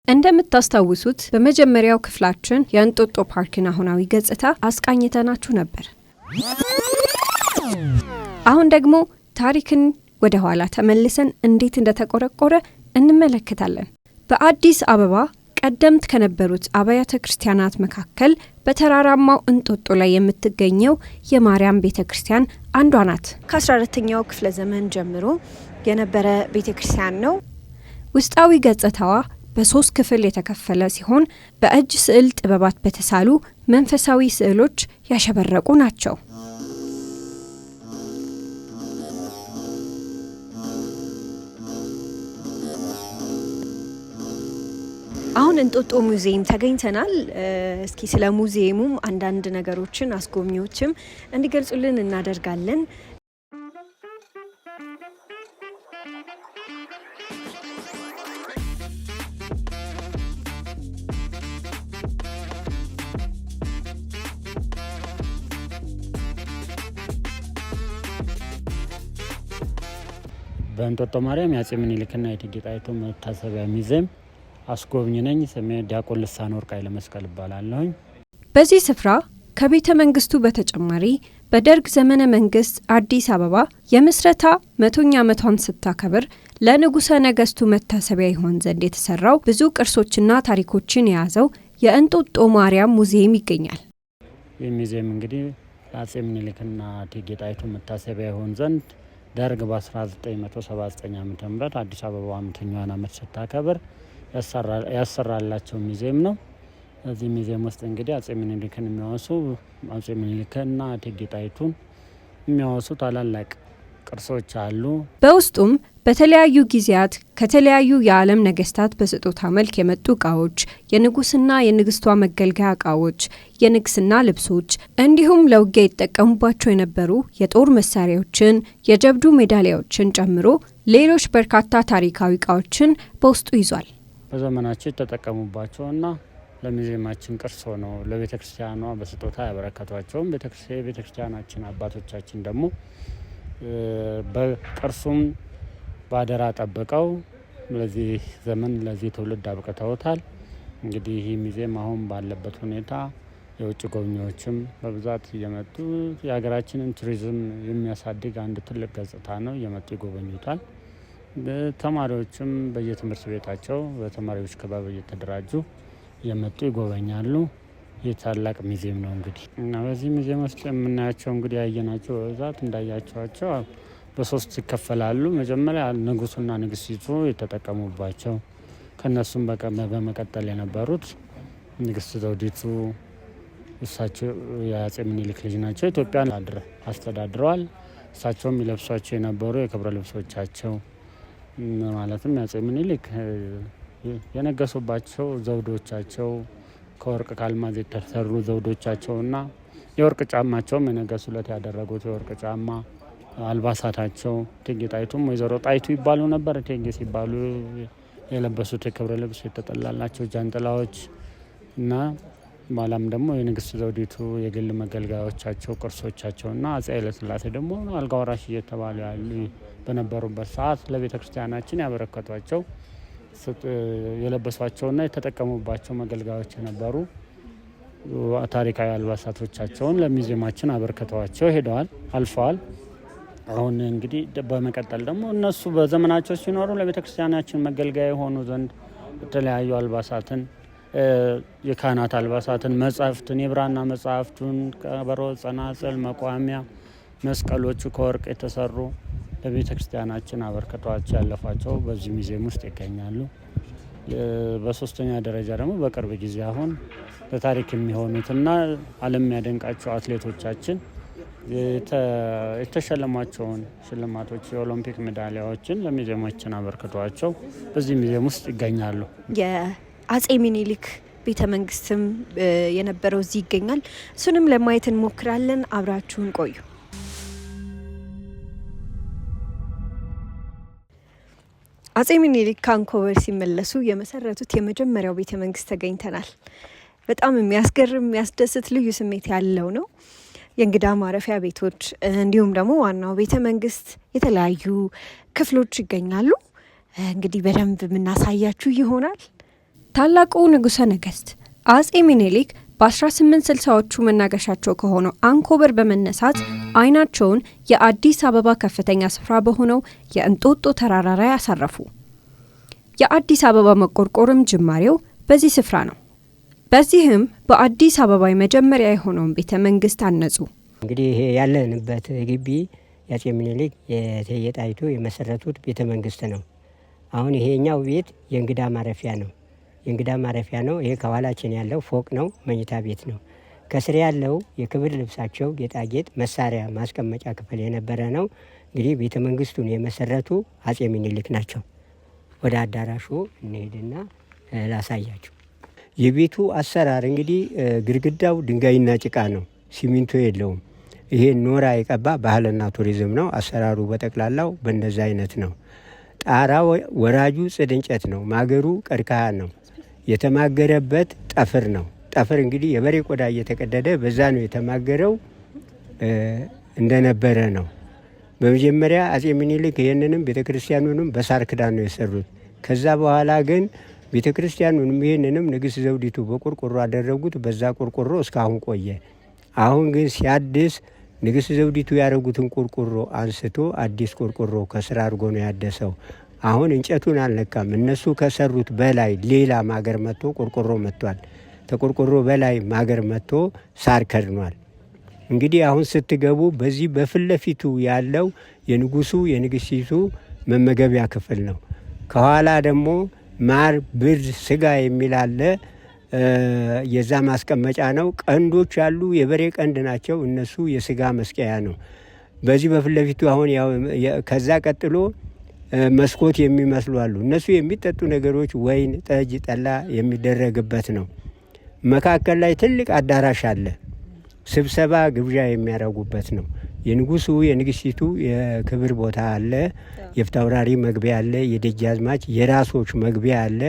እንደምታስታውሱት በመጀመሪያው ክፍላችን የእንጦጦ ፓርክን አሁናዊ ገጽታ አስቃኝተናችሁ ነበር። አሁን ደግሞ ታሪክን ወደ ኋላ ተመልሰን እንዴት እንደተቆረቆረ እንመለከታለን። በአዲስ አበባ ቀደምት ከነበሩት አብያተ ክርስቲያናት መካከል በተራራማው እንጦጦ ላይ የምትገኘው የማርያም ቤተ ክርስቲያን አንዷ ናት። ከ14ኛው ክፍለ ዘመን ጀምሮ የነበረ ቤተ ክርስቲያን ነው። ውስጣዊ ገጽታዋ በሶስት ክፍል የተከፈለ ሲሆን በእጅ ስዕል ጥበባት በተሳሉ መንፈሳዊ ስዕሎች ያሸበረቁ ናቸው። አሁን እንጦጦ ሙዚየም ተገኝተናል። እስኪ ስለ ሙዚየሙም አንዳንድ ነገሮችን አስጎብኚዎችም እንዲገልጹልን እናደርጋለን። በእንጦጦ ማርያም የአፄ ምኒልክና የእቴጌ ጣይቱ መታሰቢያ ሙዚየም አስጎብኝ ነኝ። ስሜ ዲያቆን ልሳነ ወርቅ ኃይለ መስቀል እባላለሁኝ። በዚህ ስፍራ ከቤተ መንግስቱ በተጨማሪ በደርግ ዘመነ መንግስት አዲስ አበባ የምስረታ 100ኛ ዓመቷን ስታከብር ለንጉሰ ነገስቱ መታሰቢያ ይሆን ዘንድ የተሰራው ብዙ ቅርሶችና ታሪኮችን የያዘው የእንጦጦ ማርያም ሙዚየም ይገኛል። ይህ ሙዚየም እንግዲህ ለአፄ ምኒልክና እቴጌ ጣይቱ መታሰቢያ ይሆን ዘንድ ደርግ በ1979 ዓ ም አዲስ አበባ 100ኛዋን ዓመት ስታከብር ያሰራላቸው ሙዚየም ነው። እዚህ ሙዚየም ውስጥ እንግዲህ አፄ ምኒልክን የሚያወሱ፣ አፄ ምኒልክና እቴጌ ጣይቱን የሚያወሱ ታላላቅ ቅርሶች አሉ። በውስጡም በተለያዩ ጊዜያት ከተለያዩ የዓለም ነገስታት በስጦታ መልክ የመጡ እቃዎች፣ የንጉስና የንግስቷ መገልገያ እቃዎች፣ የንግስና ልብሶች እንዲሁም ለውጊያ ይጠቀሙባቸው የነበሩ የጦር መሳሪያዎችን፣ የጀብዱ ሜዳሊያዎችን ጨምሮ ሌሎች በርካታ ታሪካዊ እቃዎችን በውስጡ ይዟል። በዘመናቸው የተጠቀሙባቸውና ለሙዚየማችን ቅርስ ሆነው ለቤተ ክርስቲያኗ በስጦታ ያበረከቷቸውም ቤተ ክርስቲያናችን አባቶቻችን ደግሞ በቅርሱም ባደራ ጠብቀው ለዚህ ዘመን ለዚህ ትውልድ አብቅተውታል። እንግዲህ ይህ ሙዚየም አሁን ባለበት ሁኔታ የውጭ ጎብኚዎችም በብዛት እየመጡ የሀገራችንን ቱሪዝም የሚያሳድግ አንድ ትልቅ ገጽታ ነው። እየመጡ ይጎበኙታል። ተማሪዎችም በየትምህርት ቤታቸው በተማሪዎች ክበብ እየተደራጁ እየመጡ ይጎበኛሉ። ይህ ታላቅ ሙዚየም ነው። እንግዲህ እና በዚህ ሙዚየም ውስጥ የምናያቸው እንግዲህ ያየናቸው በብዛት እንዳያቸዋቸው በሶስት ይከፈላሉ። መጀመሪያ ንጉሱና ንግስቲቱ የተጠቀሙባቸው፣ ከነሱም በመቀጠል የነበሩት ንግስት ዘውዲቱ፣ እሳቸው የአፄ ምኒልክ ልጅ ናቸው። ኢትዮጵያን አስተዳድረዋል። እሳቸውም ይለብሷቸው የነበሩ የክብረ ልብሶቻቸው፣ ማለትም የአፄ ምኒልክ የነገሱባቸው ዘውዶቻቸው፣ ከወርቅ ከአልማዝ የተሰሩ ዘውዶቻቸውና የወርቅ ጫማቸውም የነገሱለት ያደረጉት የወርቅ ጫማ፣ አልባሳታቸው፣ እቴጌ ጣይቱም ወይዘሮ ጣይቱ ይባሉ ነበር። እቴጌ ሲባሉ የለበሱት የክብረ ልብስ፣ የተጠላላቸው ጃንጥላዎች እና በኋላም ደግሞ የንግስት ዘውዲቱ የግል መገልገያዎቻቸው፣ ቅርሶቻቸው እና አፄ ኃይለሥላሴ ደግሞ አልጋ ወራሽ እየተባሉ ያሉ በነበሩበት ሰዓት ለቤተ ክርስቲያናችን ያበረከቷቸው፣ የለበሷቸውና የተጠቀሙባቸው መገልገያዎች የነበሩ ታሪካዊ አልባሳቶቻቸውን ለሙዚየማችን አበርክተዋቸው ሄደዋል፣ አልፈዋል። አሁን እንግዲህ በመቀጠል ደግሞ እነሱ በዘመናቸው ሲኖሩ ለቤተ ክርስቲያናችን መገልገያ የሆኑ ዘንድ የተለያዩ አልባሳትን፣ የካህናት አልባሳትን፣ መጻሕፍትን፣ የብራና መጻሕፍቱን፣ ከበሮ፣ ጸናጽል፣ መቋሚያ፣ መስቀሎቹ ከወርቅ የተሰሩ ለቤተ ክርስቲያናችን አበርክተዋቸው ያለፏቸው በዚህ ሙዚየም ውስጥ ይገኛሉ። በሶስተኛ ደረጃ ደግሞ በቅርብ ጊዜ አሁን ለታሪክ የሚሆኑትና ዓለም የሚያደንቃቸው አትሌቶቻችን የተሸለሟቸውን ሽልማቶች፣ የኦሎምፒክ ሜዳሊያዎችን ለሙዚየማችን አበርክተዋቸው በዚህ ሙዚየም ውስጥ ይገኛሉ። የአፄ ሚኒሊክ ቤተ መንግስትም የነበረው እዚህ ይገኛል። እሱንም ለማየት እንሞክራለን። አብራችሁን ቆዩ። አፄ ሚኒሊክ ከአንኮበር ሲመለሱ የመሰረቱት የመጀመሪያው ቤተ መንግስት ተገኝተናል። በጣም የሚያስገርም፣ የሚያስደስት፣ ልዩ ስሜት ያለው ነው። የእንግዳ ማረፊያ ቤቶች እንዲሁም ደግሞ ዋናው ቤተ መንግስት የተለያዩ ክፍሎች ይገኛሉ። እንግዲህ በደንብ የምናሳያችሁ ይሆናል። ታላቁ ንጉሠ ነገሥት አጼ ሚኒሊክ በ1860ዎቹ መናገሻቸው ከሆነው አንኮበር በመነሳት አይናቸውን የአዲስ አበባ ከፍተኛ ስፍራ በሆነው የእንጦጦ ተራራ ላይ አሳረፉ። የአዲስ አበባ መቆርቆርም ጅማሬው በዚህ ስፍራ ነው። በዚህም በአዲስ አበባ የመጀመሪያ የሆነውን ቤተ መንግስት አነጹ። እንግዲህ ይሄ ያለንበት ግቢ የአፄ ምኒልክ የእቴጌ ጣይቱ የመሰረቱት ቤተ መንግስት ነው። አሁን ይሄኛው ቤት የእንግዳ ማረፊያ ነው። የእንግዳ ማረፊያ ነው። ይሄ ከኋላችን ያለው ፎቅ ነው፣ መኝታ ቤት ነው። ከስር ያለው የክብር ልብሳቸው፣ ጌጣጌጥ፣ መሳሪያ ማስቀመጫ ክፍል የነበረ ነው። እንግዲህ ቤተ መንግስቱን የመሰረቱ አፄ ምኒልክ ናቸው። ወደ አዳራሹ እንሄድና ላሳያችሁ። የቤቱ አሰራር እንግዲህ ግድግዳው ድንጋይና ጭቃ ነው፣ ሲሚንቶ የለውም። ይሄ ኖራ የቀባ ባህልና ቱሪዝም ነው። አሰራሩ በጠቅላላው በእንደዛ አይነት ነው። ጣራ ወራጁ ጽድ እንጨት ነው። ማገሩ ቀርከሃ ነው። የተማገረበት ጠፍር ነው። ጠፍር እንግዲህ የበሬ ቆዳ እየተቀደደ በዛ ነው የተማገረው እንደነበረ ነው። በመጀመሪያ አፄ ምኒልክ ይህንንም ቤተ ክርስቲያኑንም በሳር ክዳን ነው የሰሩት። ከዛ በኋላ ግን ቤተ ክርስቲያኑንም ይህንንም ንግስት ዘውዲቱ በቆርቆሮ አደረጉት። በዛ ቆርቆሮ እስካሁን ቆየ። አሁን ግን ሲያድስ ንግስት ዘውዲቱ ያደረጉትን ቆርቆሮ አንስቶ አዲስ ቆርቆሮ ከስር አድርጎ ነው ያደሰው። አሁን እንጨቱን አልነካም። እነሱ ከሰሩት በላይ ሌላ ማገር መጥቶ ቆርቆሮ መጥቷል። ተቆርቆሮ በላይ ማገር መጥቶ ሳር ከድኗል። እንግዲህ አሁን ስትገቡ በዚህ በፊት ለፊቱ ያለው የንጉሱ የንግስቲቱ መመገቢያ ክፍል ነው። ከኋላ ደግሞ ማር፣ ብርዝ፣ ስጋ የሚል አለ። የዛ ማስቀመጫ ነው። ቀንዶች ያሉ የበሬ ቀንድ ናቸው። እነሱ የስጋ መስቀያ ነው። በዚህ በፊት ለፊቱ አሁን ከዛ ቀጥሎ መስኮት የሚመስሉ አሉ። እነሱ የሚጠጡ ነገሮች ወይን፣ ጠጅ፣ ጠላ የሚደረግበት ነው። መካከል ላይ ትልቅ አዳራሽ አለ። ስብሰባ ግብዣ የሚያደርጉበት ነው። የንጉሱ የንግስቲቱ የክብር ቦታ አለ። የፊታውራሪ መግቢያ አለ። የደጃዝማች የራሶች መግቢያ አለ።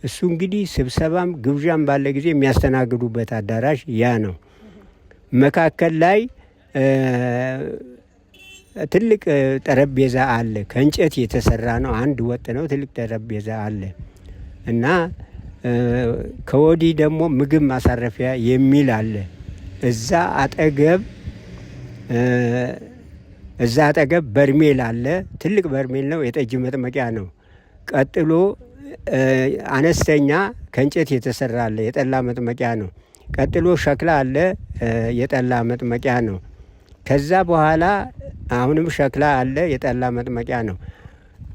እሱ እንግዲህ ስብሰባም ግብዣም ባለ ጊዜ የሚያስተናግዱበት አዳራሽ ያ ነው። መካከል ላይ ትልቅ ጠረጴዛ አለ። ከእንጨት የተሰራ ነው። አንድ ወጥ ነው። ትልቅ ጠረጴዛ አለ እና ከወዲህ ደግሞ ምግብ ማሳረፊያ የሚል አለ። እዛ አጠገብ በርሜል አለ። ትልቅ በርሜል ነው። የጠጅ መጥመቂያ ነው። ቀጥሎ አነስተኛ ከእንጨት የተሰራ አለ። የጠላ መጥመቂያ ነው። ቀጥሎ ሸክላ አለ። የጠላ መጥመቂያ ነው። ከዛ በኋላ አሁንም ሸክላ አለ። የጠላ መጥመቂያ ነው።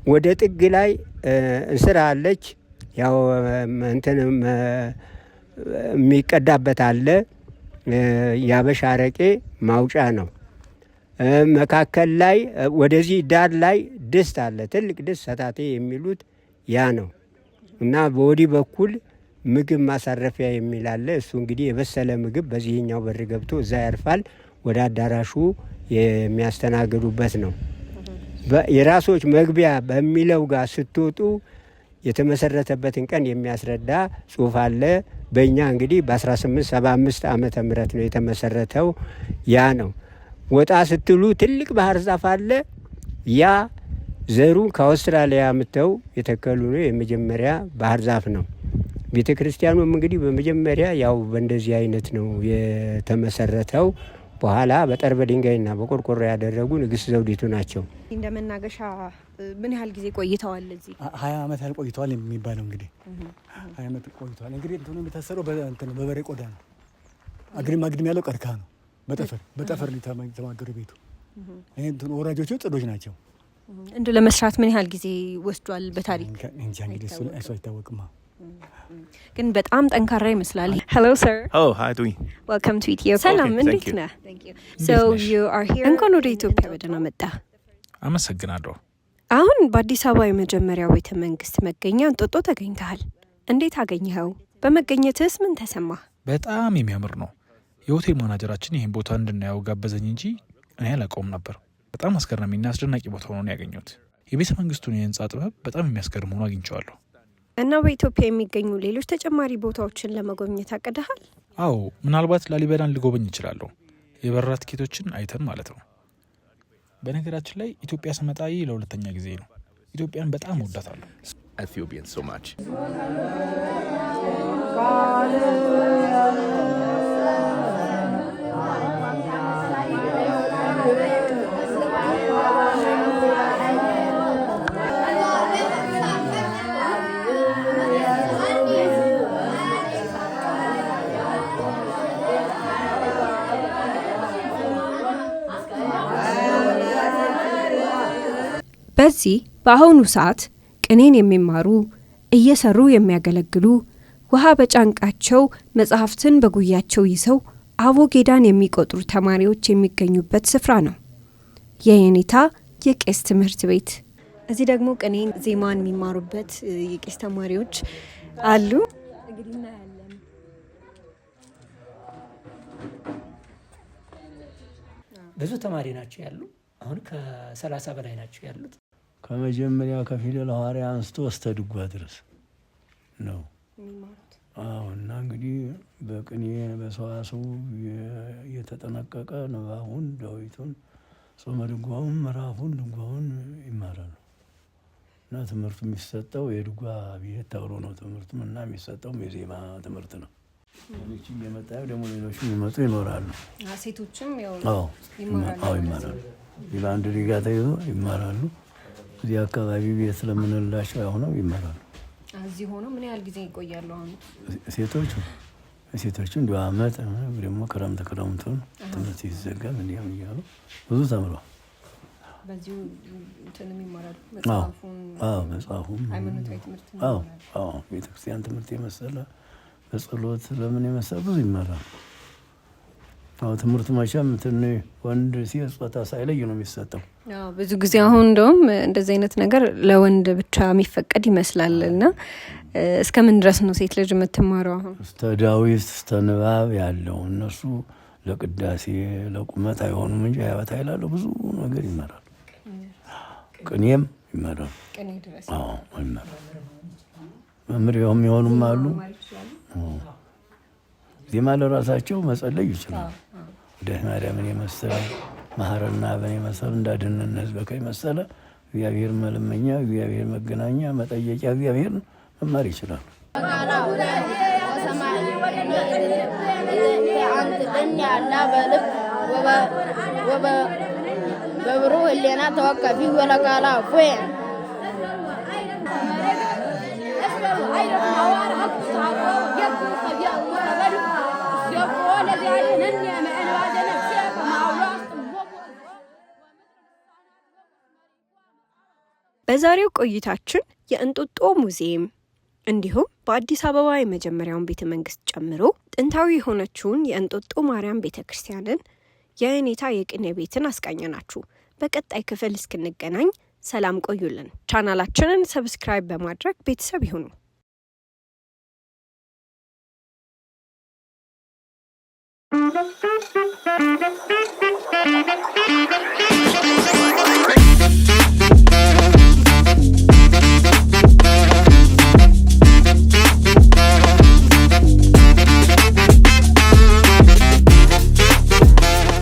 ወደ ጥግ ላይ እንስራ አለች። ያው እንትን የሚቀዳበት አለ። የአበሻ አረቄ ማውጫ ነው። መካከል ላይ ወደዚህ ዳር ላይ ድስት አለ። ትልቅ ድስት ሰታቴ የሚሉት ያ ነው። እና በወዲህ በኩል ምግብ ማሳረፊያ የሚል አለ። እሱ እንግዲህ የበሰለ ምግብ በዚህኛው በር ገብቶ እዛ ያርፋል። ወደ አዳራሹ የሚያስተናግዱበት ነው። የራሶች መግቢያ በሚለው ጋር ስትወጡ የተመሰረተበትን ቀን የሚያስረዳ ጽሑፍ አለ። በእኛ እንግዲህ በ1875 ዓመተ ምህረት ነው የተመሰረተው። ያ ነው። ወጣ ስትሉ ትልቅ ባህር ዛፍ አለ። ያ ዘሩን ከአውስትራሊያ አምጥተው የተከሉ ነው። የመጀመሪያ ባህር ዛፍ ነው። ቤተ ክርስቲያኑም እንግዲህ በመጀመሪያ ያው በእንደዚህ አይነት ነው የተመሰረተው። በኋላ በጠርበ ድንጋይና በቆርቆሮ ያደረጉ ንግስት ዘውዲቱ ናቸው። እንደ መናገሻ ምን ያህል ጊዜ ቆይተዋል እዚህ? 20 ዓመት ያህል ቆይተዋል የሚባለው፣ እንግዲህ 20 ዓመት ቆይተዋል። እንግዲህ እንትኑ የሚታሰረው በበሬ ቆዳ ነው። አግድም አግድም ያለው ቀርከሃ ነው። በጠፈር የተማገሩ ቤቱ። ይሄ እንትኑ ወራጆቹ ጥዶች ናቸው። እንደ ለመስራት ምን ያህል ጊዜ ወስዷል? በታሪክ እንጃ እንግዲህ እሱ አይታወቅማ። ግን በጣም ጠንካራ ይመስላል። Hello sir. Oh, hi, doing? Welcome to Ethiopia. ሰላም፣ እንዴት ነህ? እንኳን ወደ ኢትዮጵያ በደህና መጣህ። አመሰግናለሁ። አሁን በአዲስ አበባ የመጀመሪያው ቤተ መንግስት መገኛ እንጦጦ ተገኝተሃል። እንዴት አገኘኸው? በመገኘትህስ ምን ተሰማህ? በጣም የሚያምር ነው። የሆቴል ማናጀራችን ይህን ቦታ እንድናየው ጋበዘኝ እንጂ እኔ አላውቀውም ነበር። በጣም አስገራሚና አስደናቂ ቦታ ሆኖ ነው ያገኘሁት። የቤተ መንግስቱን የህንፃ ጥበብ በጣም የሚያስገርም ሆኖ አግኝቼዋለሁ። እና በኢትዮጵያ የሚገኙ ሌሎች ተጨማሪ ቦታዎችን ለመጎብኘት አቅደሃል? አዎ፣ ምናልባት ላሊበላን ልጎበኝ እችላለሁ። የበረራ ትኬቶችን አይተን ማለት ነው። በነገራችን ላይ ኢትዮጵያ ስመጣ ይህ ለሁለተኛ ጊዜ ነው። ኢትዮጵያን በጣም እወዳታለሁ። Ethiopian so much. በዚህ በአሁኑ ሰዓት ቅኔን የሚማሩ፣ እየሰሩ የሚያገለግሉ፣ ውሃ በጫንቃቸው መጽሐፍትን በጉያቸው ይዘው አቦጌዳን የሚቆጥሩ ተማሪዎች የሚገኙበት ስፍራ ነው የየኔታ የቄስ ትምህርት ቤት። እዚህ ደግሞ ቅኔን፣ ዜማን የሚማሩበት የቄስ ተማሪዎች አሉ። እንግዲህ እናያለን። ብዙ ተማሪ ናቸው ያሉ። አሁን ከ30 በላይ ናቸው ያሉት። ከመጀመሪያ ከፊደል ሐዋርያ አንስቶ እስከ ድጓ ድረስ ነው። አዎ፣ እና እንግዲህ በቅኔ በሰዋስው የተጠነቀቀ ንባቡን፣ ዳዊቱን፣ ጾመ ድጓውን፣ ምዕራፉን፣ ድጓውን ይማራሉ። እና ትምህርቱ የሚሰጠው የድጓ ቤት ተብሎ ነው። ትምህርቱም እና የሚሰጠውም የዜማ ትምህርት ነው። ሌሎች እየመጣ ደግሞ ሌሎች የሚመጡ ይኖራሉ። ሴቶችም አዎ ይማራሉ። በአንድ ሊጋ ተይዞ ይማራሉ። እዚህ አካባቢ ቤት ስለምንላቸው ያሁነው ይማራሉ። እዚህ ሆኖ ምን ያህል ጊዜ ይቆያሉ? አሁን ሴቶቹ ሴቶቹ እንዲሁ አመት ደግሞ ክረምት ክረምቱን ትምህርት ሲዘጋም እንዲያም እያሉ ብዙ ተምረዋል። በዚሁ እንትንም ይማራሉ። መጽሐፉን፣ መጽሐፉም፣ ሃይማኖታዊ ትምህርት፣ ቤተክርስቲያን ትምህርት የመሰለ፣ በጸሎት ለምን የመሰለ ብዙ ይማራሉ። አዎ፣ ትምህርቱ መቼም ትንሽ ወንድ ሴት ጾታ ሳይለይ ነው የሚሰጠው። ብዙ ጊዜ አሁን እንደውም እንደዚህ አይነት ነገር ለወንድ ብቻ የሚፈቀድ ይመስላል፣ እና እስከምን ድረስ ነው ሴት ልጅ የምትማረው? አሁን እስተ ዳዊት እስተ ንባብ ያለው፣ እነሱ ለቅዳሴ ለቁመት አይሆኑም እንጂ ሕይወት ኃይል ብዙ ነገር ይመራሉ። ቅኔም ይመራሉ። ቅኔ ድረስ? አዎ ይመራሉ። መምህር የሚሆኑም አሉ። ዜማ ለራሳቸው መጸለይ ይችላሉ። ውዳሴ ማርያምን የመሰለ፣ መሐረና በን የመሰለ፣ እንዳድነን ሕዝበከ የመሰለ፣ እግዚአብሔር መለመኛ፣ እግዚአብሔር መገናኛ መጠየቂያ እግዚአብሔር መማር ይችላሉ። በብሩህ ህሌና ተወከፊ ወለቃላ ፎ። በዛሬው ቆይታችን የእንጦጦ ሙዚየም እንዲሁም በአዲስ አበባ የመጀመሪያውን ቤተ መንግስት ጨምሮ ጥንታዊ የሆነችውን የእንጦጦ ማርያም ቤተ ክርስቲያንን፣ የየኔታ የቅኔ ቤትን አስቃኘናችሁ። በቀጣይ ክፍል እስክንገናኝ ሰላም ቆዩልን። ቻናላችንን subscribe በማድረግ ቤተሰብ ይሁኑ።